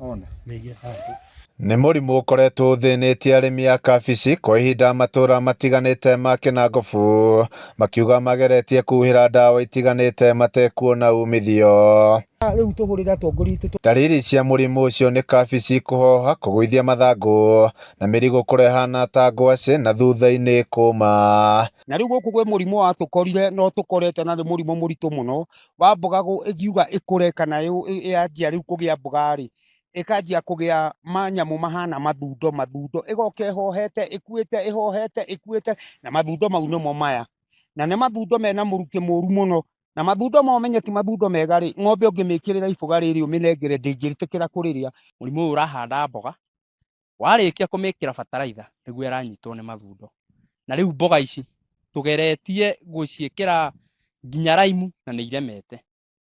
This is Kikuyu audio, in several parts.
Ona. Nĩ mũrimũ ũkoretwo ũthĩnĩtie arĩmi a kabici kwa ihinda matũra matiganĩte ma Kĩnangobu makiuga mageretie kuhĩra ndawa itiganĩte matekuona umithio. Rĩu tũhũrĩre atongoria aitũ. Ndariri cia mũrimũ ũcio nĩ kabici kũhoha, kũgũithia mathangũ na mĩri gũkũra ĩhana ta ngwacĩ na thutha-inĩ kũma. Na rĩu gũkũ gwĩ mũrimũ watũkorire na ũtũkorete na nĩ mũrimũ mũritũ mũno wa mboga ĩngiuga ĩkũre kana yanjia rĩu kũgĩa mboga rĩ, ĩkanjia kũgĩa manyamũ mahana mathundo mathundo, ĩgoka ĩhohete ĩkuĩte ĩhohete ĩkuĩte, na mathundo mau nĩmo maya. Na nĩ mathundo mena mũrukĩ mũru mũno, na mathundo ma ũmenye ti mathundo mega rĩ, ng'ombe ũngĩmĩkĩrĩra ibũga rĩrĩ ũmĩnengere ndĩngĩtĩkĩra kũrĩrĩa. Mũrimũ ũyũ ũrahanda mboga, warĩkia kũmĩkĩra bataraitha nĩguo ĩranyitwo nĩ mathundo. Na rĩu mboga ici tũgeretie gũciĩkĩra nginya raimu na nĩ iremete.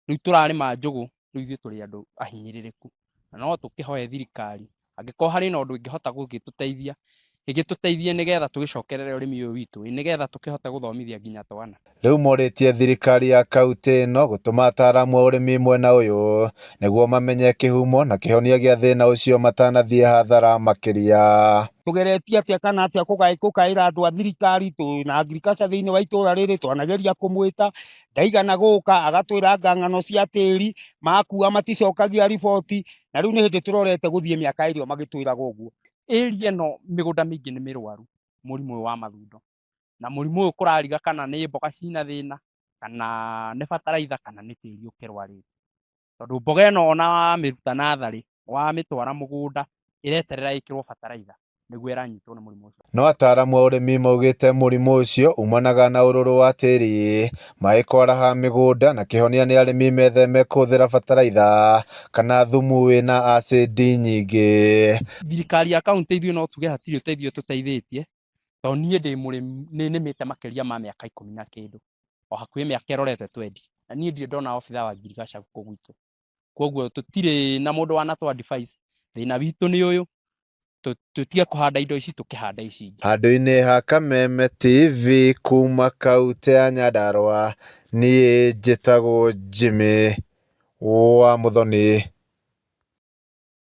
Rĩu tũrarĩma njũgũ, rĩu ithuĩ tũrĩ andũ ahinyĩrĩrĩku. Na no tũkĩhoe thirikari, angĩkorwo harĩ na ũndũ ĩngĩhota gũgĩtũteithia, ĩgĩtũteithie nĩgetha tũgĩcokerere ũrĩmi ũyũ witũ, nĩgetha tũkĩhote gũthomithia nginya twana. Rĩu morĩtie thirikari ya kauntĩ ĩno gũtũma ataaramu a ũrĩmi mwena ũyũ nĩguo mamenye kĩhumo na kĩhonia gĩa thĩna ũcio matanathiĩ hathara makĩria. Tũgeretie atĩa kana atĩa gũkaĩra andũ a thirikari, twĩna agriculture thĩinĩ wa itũra rĩrĩ, twanageria kũmwĩta, ndaigana gũka, agatwĩra anga ng'ano cia tĩri, makua maticokagia riboti, na rĩu nĩ hĩndĩ tũrorete gũthiĩ mĩaka ĩrĩa magĩtwĩraga ũguo. Area ĩno mĩgũnda mĩingĩ nĩ mĩrwaru mũrimũ ũyũ wa mathundo, na mũrimũ ũyũ kũrariga kana nĩ mboga cina thĩna, kana nĩ bataraitha, kana nĩ tĩri ũkĩrwarĩte. Tondũ mboga ĩno ona wamĩruta natharĩ, wamĩtwara mũgũnda, ĩreterera ĩkĩrwo bataraitha nĩguo ĩranyitwo nĩ mũrimũ ũcio. No ataaramu a ũrĩmi maugĩte mũrimũ ũcio umanaga na ũrũrũ wa tĩri, maĩ kwaraha mĩgũnda na kĩhonia nĩ arĩmi metheme kũhũthĩra bataraitha kana thumu wĩna acidi nyingĩ. Thirikari ya kauntĩ ithuĩ no tuge hatirĩ ũteithio tũteithĩtie, tondũ niĩ ndĩ mũrĩmi, nĩ nĩmĩte makĩria ma mĩaka ikũmi na kĩndũ, o hakuhĩ mĩaka ĩrorete twendi, na niĩ ndirĩ ndona obithaa wa ngirigaca gũkũ gwitũ. Koguo tũtirĩ na mũndũ wanatũ advise, thĩna witũ nĩ ũyũ, tũtige kũhanda indo ici tũkĩhanda ici ingĩ. Handũ-inĩ ha Kameme TV kuma kauntĩ ya Nyandarua, niĩ njĩtagwo Jimmy wa Muthoni.